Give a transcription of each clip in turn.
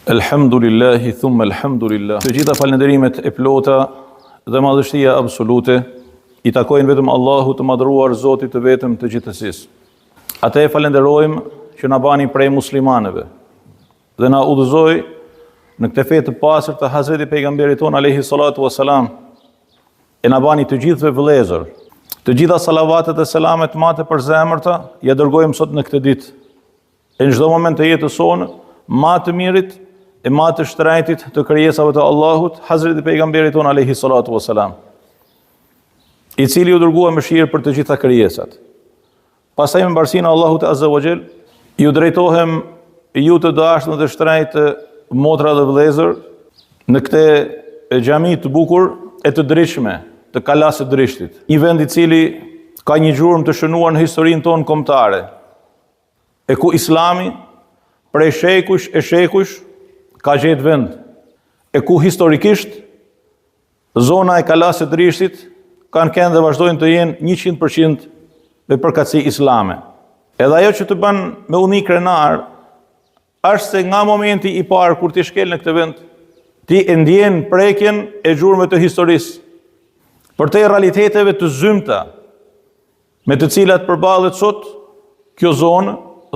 Elhamdulillahi thumma elhamdulillah. Të gjitha falënderimet e plota dhe madhështia absolute i takojnë vetëm Allahut të madhëruar Zotit të vetëm të gjithësisë. Atë e falënderojmë që na bani prej muslimanëve dhe na udhëzoi në këtë fe të pastër të Hazreti Pejgamberit tonë alayhi salatu wasalam e na bani të gjithëve vëllezër. Të gjitha salavatet e selamet ma të përzemërta ia dërgojmë sot në këtë ditë. E në çdo moment të jetës sonë, ma të mirit e ma të shtrejtit të krijesave të Allahut, Hazreti Pejgamberit tonë alayhi salatu wasalam, i cili u dërgua mëshirë për të gjitha krijesat. Pastaj me mbarësinë e Allahut Azza wa Jall, ju drejtohem ju të dashur dhe të shtrejtë motra dhe vëllezër në këtë xhami të bukur e të dritshme të Kalasë së Drishtit. Një vend i cili ka një gjurmë të shënuar në historinë tonë kombëtare, e ku islami prej shekujsh e shekujsh ka gjetë vend, e ku historikisht zona e Kalasë së Drishtit kanë kenë dhe vazhdojnë të jenë 100% me përkatësi islame. Edhe ajo që të bën me u ni krenar, është se nga momenti i parë kur ti shkel në këtë vend, ti e ndjen prekjen e gjurmëve të historisë, përtej realiteteve të zymta, me të cilat përballet sot kjo zonë,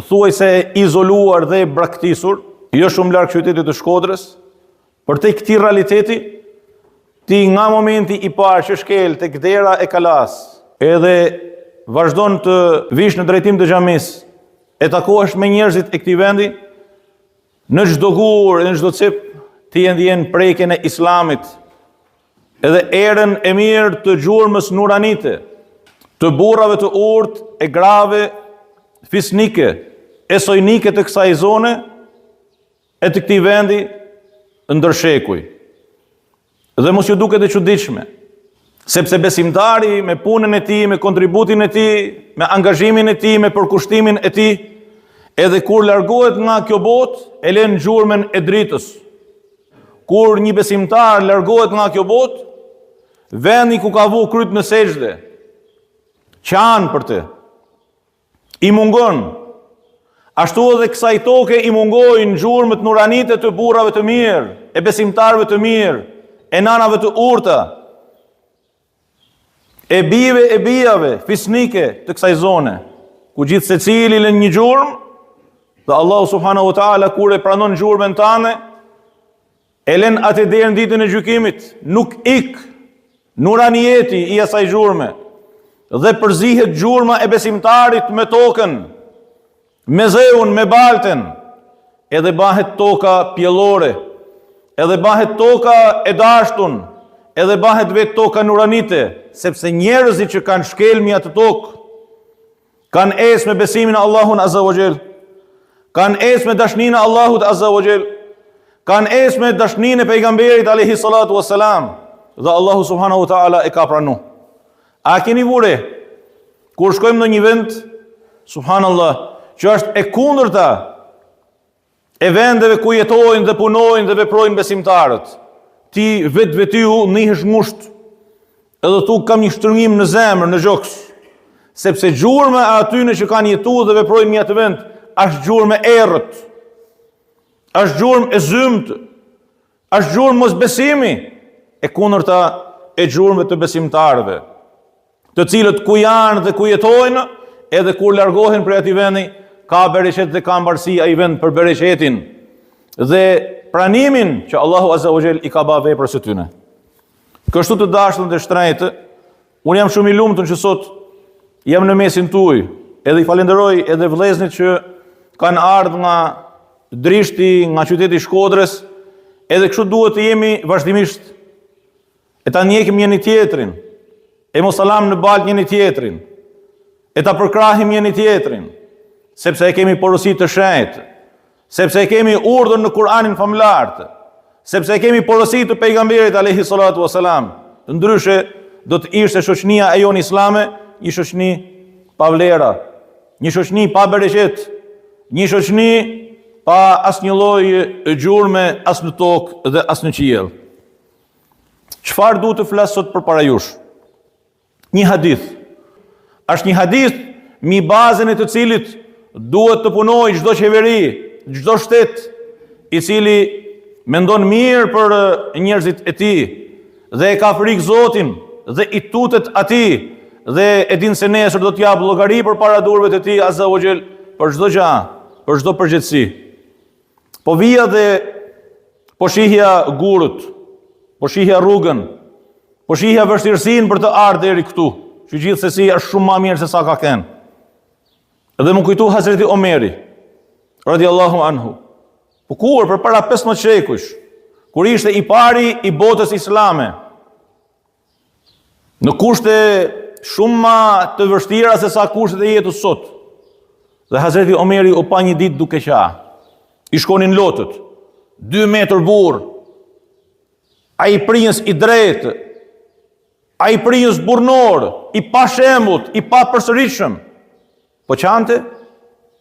thuajse e izoluar dhe e braktisur, jo shumë larg qytetit të Shkodrës, përtej këtij realiteti, ti nga momenti i parë që shkel tek dera e kalasë, edhe vazhdon të vish në drejtim të xhamisë, e takohesh me njerëzit e këtij vendi, në çdo gur e në çdo cep, ti e ndjen prekjen e islamit, edhe erën e mirë të gjurmës nuranite, të burrave të urtë e grave fisnike e sojnike të kësaj zone e të këtij vendi ndër shekuj. Dhe mos ju duket e çuditshme, sepse besimtari me punën e tij, me kontributin e tij, me angazhimin e tij, me përkushtimin e tij, edhe kur largohet nga kjo botë, e len gjurmën e dritës. Kur një besimtar largohet nga kjo botë, vendi ku ka vu kryt në sexhde, qan për të, i mungon, ashtu edhe kësaj toke i mungojnë gjurmët nuranite të burrave të mirë, e besimtarëve të mirë, e nanave të urta, e bijve e bijave fisnike të kësaj zone, ku gjithsecili lën një gjurmë, dhe Allahu subhanahu wa taala kur e pranon gjurmën tane, e lën atë deri në ditën e gjykimit, nuk ik nuranijeti i asaj gjurme dhe përzihet gjurma e besimtarit me tokën, Me dheun, me baltën, edhe bahet toka pjellore, edhe bahet toka e dashtun, edhe bahet vetë toka nuranite, sepse njerëzit që kanë shkel mi atë tokë, kanë ecë me besimin e Allahun Azza wa Jall, kanë ecë me dashninë e Allahut Azza wa Jall, kanë ecë me dashninë e pejgamberit alayhi salatu wassalam, dhe Allahu subhanahu wa taala e ka pranu. A keni vu re? Kur shkojmë në një vend, subhanallah, që është e kundërta e vendeve ku jetojnë dhe punojnë dhe veprojnë besimtarët, ti vetvetiu nihesh ngushtë, edhe thu kam një shtrëngim në zemër, në gjoks, sepse gjurma e atyne që kanë jetu dhe veprojnë në atë vend, është gjurmë e errët, është gjurmë e zymtë, është gjurmë mosbesimi, e kundërta e gjurmëve të besimtarëve. të cilët ku janë dhe ku jetojnë, edhe kur largohen prej atij vendi, ka bereqet dhe ka mbarësi ai vend për bereqetin dhe pranimin që Allahu Azza wa Jall i ka ba veprës së tyne. Kështu të dashtun dhe shtrejtë, unë jam shumë i lumtun që sot jam në mesin tuj, edhe i falenderoj edhe vëllezërit që kanë ardhur nga Drishti, nga qyteti i Shkodrës, edhe kështu duhet të jemi vazhdimisht E ta ndjekim njëni tjetrin, e mos ta lamë në baltë njëni tjetrin, e ta përkrahim njëni tjetrin, sepse e kemi porosi të shenjtë, sepse e kemi urdhër në Kur'anin famëlartë, sepse e kemi porosi të pejgamberit alayhi salatu wasalam. Ndryshe do të ishte shoqënia e jonë islame një shoqëni pa vlera, një shoqëni pa bereqet, një shoqëni pa asnjë lloj gjurme as në tokë dhe as në qiell. Çfarë du të flas sot përpara jush? Një hadith. Është një hadith mi bazën e të cilit duhet të punojë çdo qeveri, çdo shtet i cili mendon mirë për njerëzit e tij dhe e ka frikë Zotin dhe i tutet atij dhe e din se nesër do të japë llogari përpara duarve të tij Azza wa Jall për çdo gjë, për çdo përgjegjësi. Po vija dhe po shihja gurët, po shihja rrugën, po shihja vështirësinë për të ardhur deri këtu, që gjithsesi është shumë ma mirë se sa ka qenë. Dhe m'u kujtu Hazreti Omeri, radiallahu anhu, po kur përpara 15 shekujsh, kur ishte i pari i botës islame, në kushte shumë ma të vështira se sa kushtet e jetës sot, dhe Hazreti Omeri u pa një ditë duke qa, i shkonin lotët, 2 metër burrë, ai prijës i drejtë, Ai prijës burrnor, i pashembullt, i papërsëritshëm. Po qante?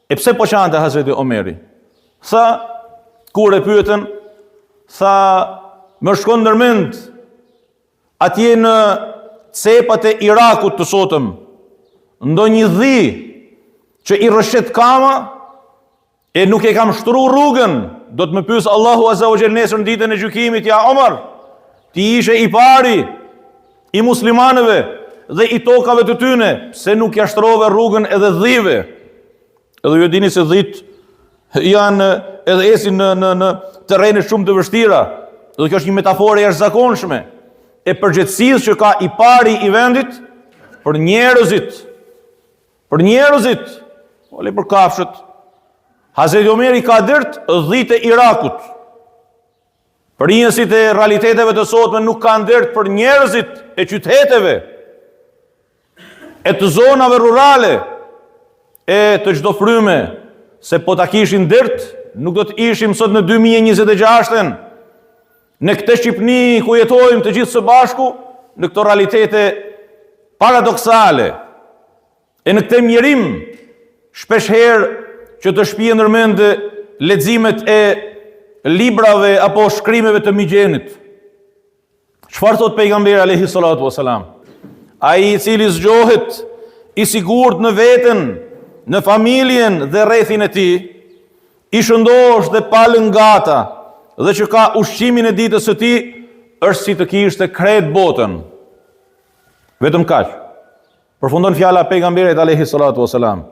E pse po qante Hazreti Omeri? Tha, kur e pyetën, tha, më shkon ndërmend atje në cepat e Irakut të sotëm, ndonjë dhi që i rrëshqet kama, E nuk e kam shtru rrugën, do të më pyesë Allahu Azza wa Jall nesër në ditën e gjykimit, ja Omar, ti ishe i pari i muslimanëve dhe i tokave të tyne, pse nuk ja shtrove rrugën edhe dhive? Edhe ju e dini se dhitë janë edhe ecin në, në, në terrene shumë të vështira, dhe kjo është një metaforë e jashtëzakonshme e përgjegjësisë që ka i pari i vendit për njerëzit, Për njerëzit, po le për kafshët. Hazreti Omeri ka dert dhitë e Irakut. Prijësit e realiteteve të sotme nuk kanë dert për njerëzit e qyteteve, e të zonave rurale, e të çdo fryme, se po ta kishin dert, nuk do të ishim sot në 2026-ën. Në këtë Shqipni ku jetojmë të gjithë së bashku, në këto realitete paradoksale, e në këtë mjerim, shpeshherë që të shpie ndërmend leximet e librave apo shkrimeve të Migjenit. Çfarë thotë pejgamberi alejhi salatu wasalam? Ai i cili zgjohet i sigurt në veten, në familjen dhe rrethin e tij, i shëndoshë dhe pa lëngata dhe që ka ushqimin e ditës së tij, është si të kishte krejt botën. Vetëm kaq. Përfundon fjala e pejgamberit alejhi salatu wasalam.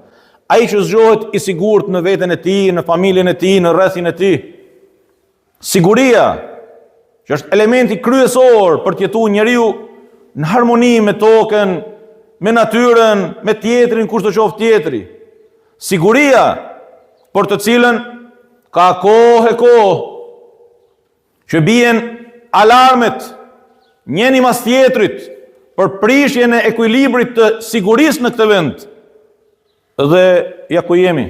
Ai që zgjohet i sigurt në veten e tij, në familjen e tij, në rrethin e tij. Siguria, që është elementi kryesor për të jetuar njeriu në harmoni me tokën, me natyrën, me tjetrin, kushdo qoftë tjetri. Siguria për të cilën ka kohë e kohë që bien alarmet njëni mas tjetrit për prishjen e ekuilibrit të sigurisë në këtë vend. Dhe ja ku jemi.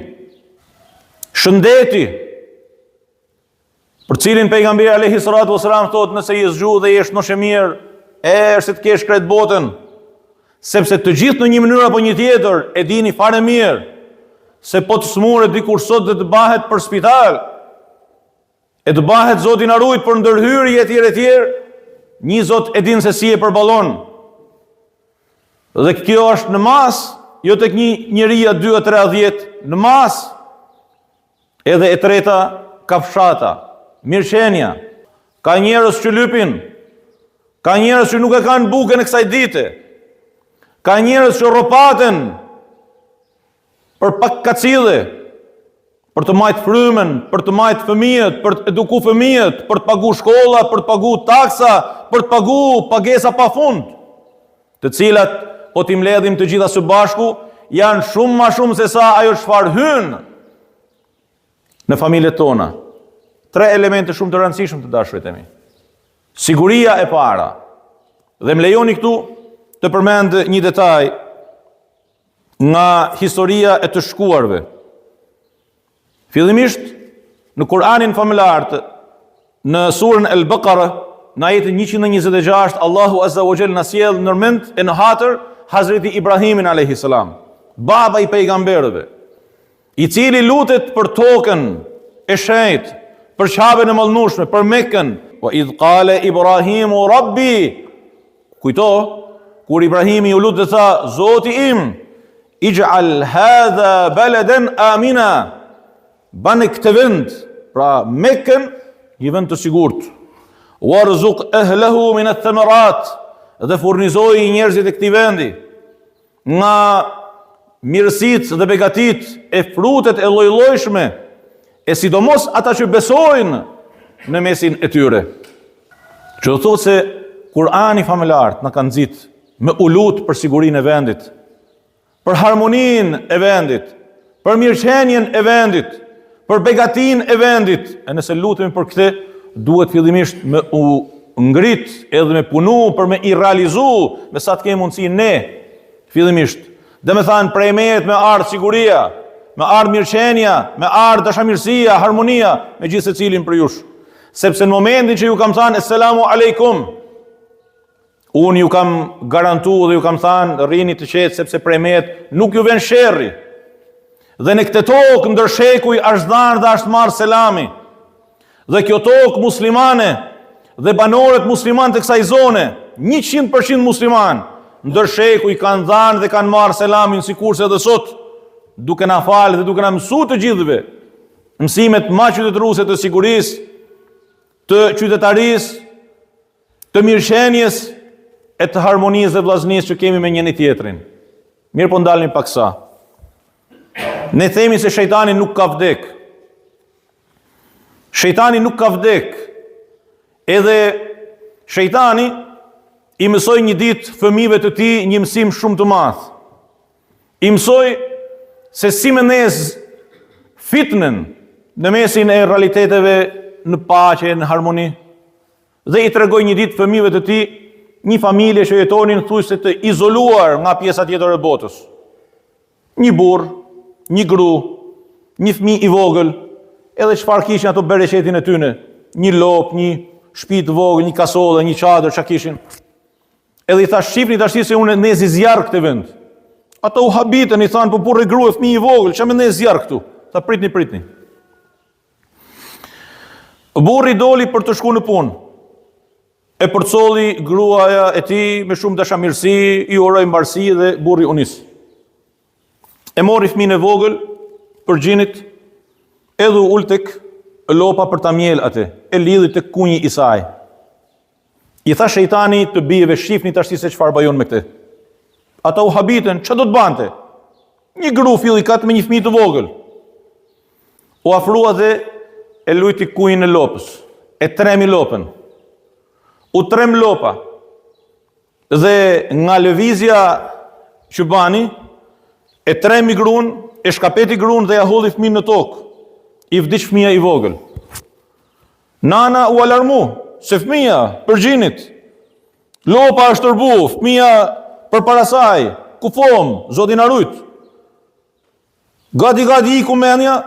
Shëndeti Për cilin pejgamberi alejhi salatu wasalam thotë nëse je zgju dhe je shnosh e mirë, e është si të kesh krejt botën. Sepse të gjithë në një mënyrë apo një tjetër e dini fare mirë se po të smuret dikush sot dhe të bahet për spital, e të bahet Zoti na rujt për ndërhyrje etj etj, një Zot e din se si e përballon. Dhe kjo është në masë, jo tek një njeri a 2 a 3 a 10, në masë. Edhe e treta, kafshata, mirëqenia. Ka njerëz që lypin, ka njerëz që nuk e kanë bukën e kësaj dite, ka njerëz që rropaten për pak kacille, për të majtë frymën, për të majtë fëmijët, për të eduku fëmijët, për të pagu shkolla, për të pagu taksa, për të pagu pagesa pa fund, të cilat po t'i mbledhim të gjitha së bashku, janë shumë ma shumë se sa ajo çfarë hyn në familjet tona. Tre elemente shumë të rëndësishëm të dashurit e mi. Siguria e para. Dhe më lejoni këtu të përmend një detaj nga historia e të shkuarve. Fillimisht në Kur'anin famëlartë në surën El Bekare në ajetin 126 Allahu Azza wa Jall na sjell ndërmend e në hatër Hazreti Ibrahimin alayhi salam, baba i pejgamberëve, i cili lutet për tokën e shenjtë, për Qaben e madhnushme, për Mekën, wa idh qala Ibrahimu rabbi Kujto, kur Ibrahimi u lut dhe tha, Zoti im, ixh'al hadha beleden amina, bane këtë vend, pra Mekën, Një vend të sigurt. Warzuq ahlahu min ath-thamarat dhe furnizoji njerëzit e këtij vendi nga mirësitë dhe begatitë e frutet e lloj-llojshme e sidomos ata që besojnë në mesin e tyre. Që do të thotë se Kur'ani famëlartë na ka nxit me u lut për sigurinë e vendit, për harmoninë e vendit, për mirëqenien e vendit, për begatinë e vendit. E nëse lutemi për këtë, duhet fillimisht me u ngrit edhe me punu për me i realizu me sa të kemi mundësi ne, fillimisht. Domethanë prej meje me ardhë siguria, me ardhë mirëqenia, me ardhë dashamirësia, harmonia, me gjithsecilin prej jush. Sepse në momentin që ju kam thanë, Esselamu Alejkum, Unë ju kam garantu dhe ju kam thanë, rrini të qetë sepse prej meje nuk ju vjen sherri. Dhe në këtë tokë ndër shekuj është dhanë dhe është marrë selami. Dhe kjo tokë muslimane dhe banorët muslimanë të kësaj zone, 100% muslimanë, ndër shekuj kanë dhanë dhe kanë marrë selamin sikurse edhe sot, duke na falë dhe duke na mësu të gjithëve. Mësimet ma qytetëruese të sigurisë, të qytetarisë, të mirëqenies e të harmonisë dhe vllaznisë që kemi me njëni tjetrin. Mirëpo ndalemi paksa. Ne themi se shejtani nuk ka vdek. Shejtani nuk ka vdek. Edhe shejtani i mësoi një ditë fëmijëve të tij një mësim shumë të madh. I mësoi se si me ndez fitnen në mesin e realiteteve në paqe, në harmoni. Dhe i tregoi një ditë fëmijëve të tij një familje që jetonin thujse të izoluar nga pjesa tjetër e botës. Një burrë, një gru, një fëmijë i vogël, edhe çfarë kishin ato bereqetin e tyne, një lopë, një shtëpi të vogël, një kasolle, një çadër ça kishin. Edhe i tha shifni tashti se unë ndezi zjarr këtë vend. Ata u habitën, i thanë po burrë e gru e fëmijë i vogël, ça me ndez zjarr këtu? Tha pritni, pritni. Burri doli për të shku në punë. E përcolli gruaja e tij me shumë dashamirësi, i uroi mbarësi dhe burri u nis. E mori fëmijën e vogël për gjinit, edhe u ul tek lopa për ta mjel atë. E lidhi tek kunji i saj. I tha shejtani të bijve shifni tashti se çfarë baj unë me këtë. Ata u habitën, ça do të bante? Një gru fillikat me një fëmijë të vogël. U afrua dhe e lujti kunjin e lopës, e tremi lopën. U trem lopa. Dhe nga lëvizja që bani, e tremi grun, e shkapeti grun dhe ja hodhi fëmijën në tokë. I vdiq fëmija i vogël. Nana u alarmu, se fëmija për gjinit. Lopa është tërbu, fëmija përpara saj, kufomë, Zoti na rujt. Gati gati iku menja,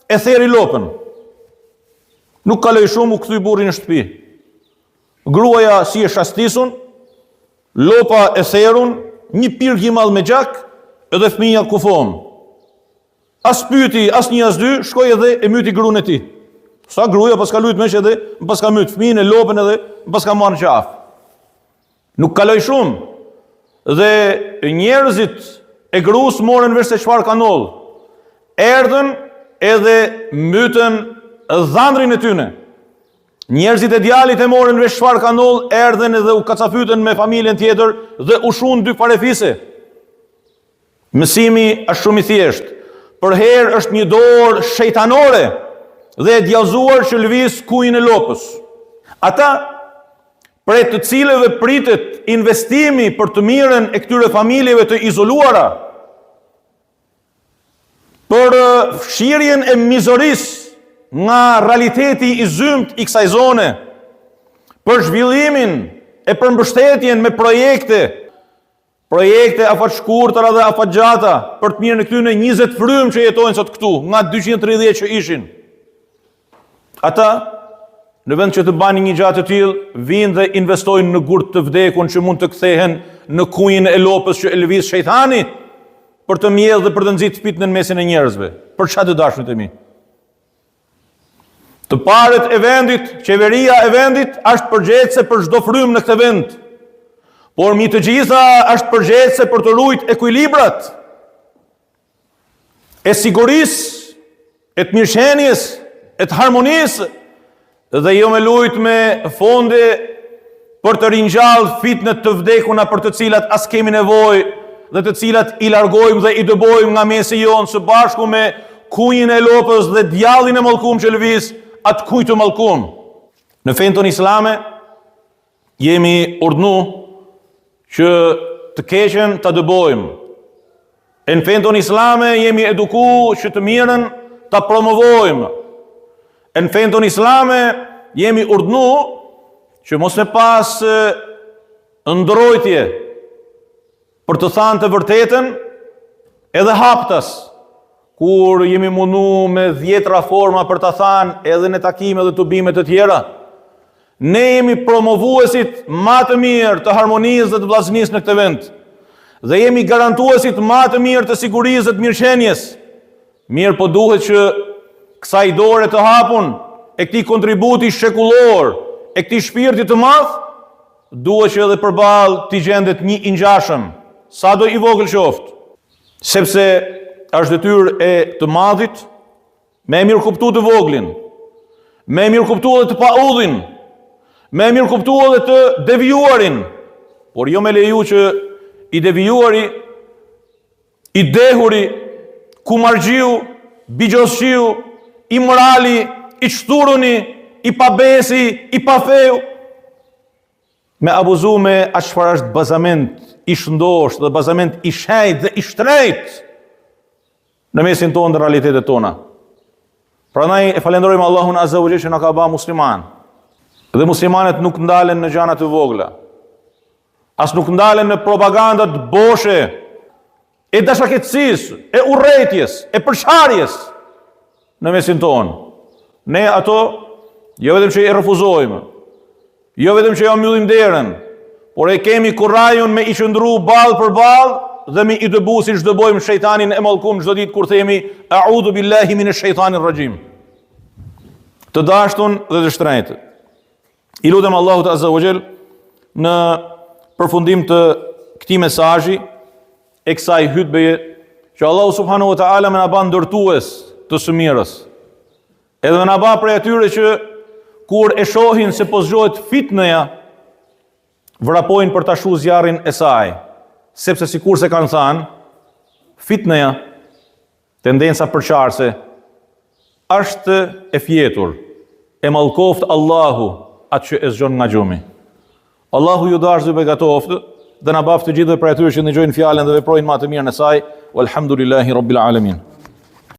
e theri lopën. Nuk kaloi shumë, u kthy burri në shtëpi. Gruaja si e shastisun, lopa e therun, një pirg i madh me gjak, edhe fëmija kufomë. As pyeti, as një as dy, shkoi edhe e myti gruan e tij. Sa gruaja paska lujt meqë edhe më paska myt fëmijën e lopën edhe më paska marrë në qafë. Nuk kaloi shumë. Dhe njerëzit e grus morën vesh se çfarë ka ndodhur. Erdhën edhe mytën dhandrin e tyne. Njerëzit e djalit e morën vesh çfarë ka ndodhur, erdhën edhe u kacafytën me familjen tjetër dhe u shunë dy farefise. Mësimi është shumë i thjeshtë. Përherë është një dorë shejtanore dhe e djallëzuar që lëviz kunjin e lopës. Ata prej të cilëve pritet investimi për të mirën e këtyre familjeve të izoluara, për fshirjen e mizorisë nga realiteti i zymtë i kësaj zone, për zhvillimin e për mbështetjen me projekte Projekte afatshkurtra dhe afatgjata për të mirën e këtyre 20 frymë që jetojnë sot këtu, nga 230 që ishin. Ata në vend që të banin një gjë të tillë, vijnë dhe investojnë në gurë të vdekun që mund të kthehen në kunjin e lopës që e lëviz shejtani për të mjellë dhe për të nxitur fitnën në mesin e njerëzve. Për çfarë të dashmit e mi? Të parët e vendit, qeveria e vendit është përgjegjëse për çdo frymë në këtë vend. Por mbi të gjitha është përgjegjëse për të rujt ekuilibrat e sigurisë, e të mirëqenies, e të harmonisë. Dhe jo me lujt me fonde për të ringjallë fitnet të vdekuna për të cilat as kemi nevojë dhe të cilat i largojmë dhe i dëbojmë nga mesi jonë së bashku me kunjin e lopës dhe djallin e mallkum që lëviz atë kunj të mallkum. Në fenë tonë islame jemi urdhnu që të keqen ta dëbojmë. E në fenë tonë islame jemi eduku që të mirën ta promovojmë. E në fenë tonë islame jemi urdhnu që mos me pas ndrojtje për të thanë të vërtetën edhe haptas, kur jemi mundu me dhjetra forma për ta thanë edhe në takime dhe tubime të tjera. Ne jemi promovuesit ma të mirë të harmonisë dhe të vllaznisë në këtë vend. Dhe jemi garantuesit ma të mirë të sigurisë dhe të mirëqenies. Mirëpo duhet që kësaj dore të hapun, e këtij kontributi shekullor, e këtij shpirti të madh, duhet që edhe përballë t'i gjendet një i ngjashëm, sado i vogël qoftë. Sepse është detyrë e të madhit me e mirëkuptu të voglin, me e mirëkuptu edhe të paudhin, me e mirëkuptu edhe të devijuarin, por jo me leju që i devijuari, i dehuri, kumarxhiu, bixhozçiu, imorali, i shthuruni, i pabesi, i pafeu, me abuzu me atë çfarë është bazament i shëndoshë dhe bazament i shejtë dhe i shtrejtë në mesin tonë dhe realitetet tona. Prandaj e falënderojmë Allahun Azza wa Jall që na ka ba musliman. Dhe muslimanët nuk ndalen në gjana të vogla. As nuk ndalen në propagandat boshe e dashakeqësisë, e urrejtjes, e përçarjes në mesin tonë. Ne ato jo vetëm që i refuzojmë, jo vetëm që ja mbyllim derën, por e kemi kurajën me i qëndru ballë për ballë dhe me i dëbu siç dëbojmë shejtanin e mallkum çdo ditë kur themi a'udhu billahi minesh shejtanir rajim. Të dashtun dhe të shtrenjtë. I lutem Allahut Azza wa Jall në përfundim të këtij mesazhi e kësaj hutbeje që Allahu subhanahu wa taala me na ba ndërtues të së mirës. Edhe me na ba prej atyre që kur e shohin se po zgjohet fitneja, vrapojnë për ta shu zjarrin e saj, sepse sikurse kanë thanë, fitneja Tendenca përçarëse është e fjetur, e mallkoftë Allahu atë që e zgjon nga gjumi. Allahu ju dashtë dhe begatoftë dhe na baftë të gjithëve prej atyre që ndëgjojnë fjalën dhe veprojnë ma të mirën e saj. Walhamdulillahi rabbil alamin.